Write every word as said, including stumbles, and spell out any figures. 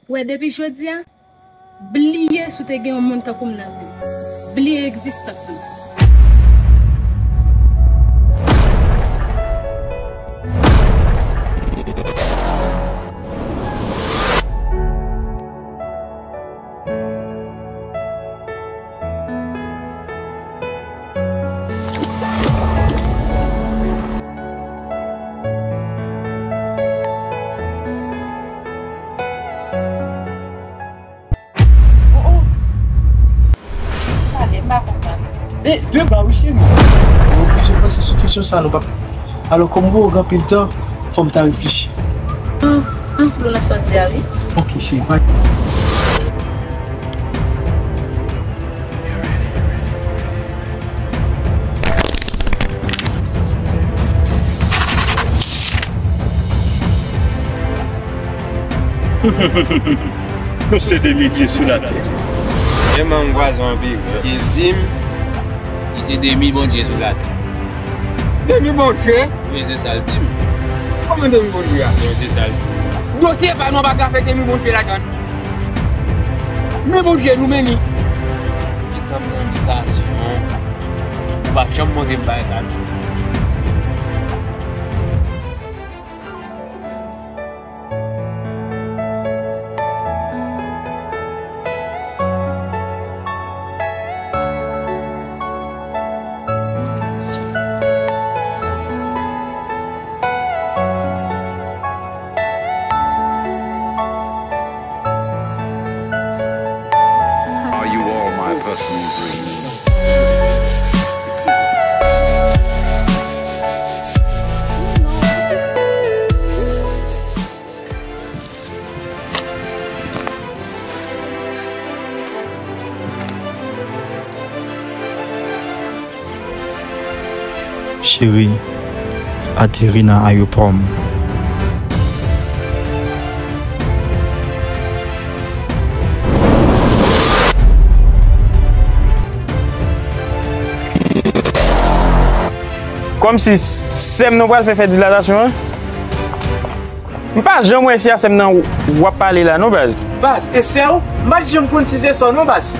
Ou wè, depi jodi a, bliye si w te gen yon moun tankou m nan vi w. Bliye egzistans mwen. Oh, oh. Pale, m pa konprann. E, de ba wi, cheri. Mwen oblije panse sou kesyon sa, nou pa. Alò, kòm m poko gen anpil tan, fò m ta reflechi. M, m flou nan sa w di a, wi. Ok, cheri, pa. Nou se de metye sou latè. Menm an gwazo anpil. Li di m, li se demi Bondye sou latè. Demi Bondye? Wi, se sa l di m. Kòman demi Bondye a? Wi, se sa l di m. Dosye pa nou pa ka fè demi Bondye ladan. Men Bondye nou men li. Li tann nan bitasyon. Ou pa janm montre m bagay sa non. Are you all my personal dreams? Cheri, ateri nan ayewopò m. Kòmsi sè m nan pral fè fè dilatasyon an. M pa janm wè si a sè m nan w ap pale la non, baz. Baz, e sè w? M pa t janm konn si se sè w non, baz.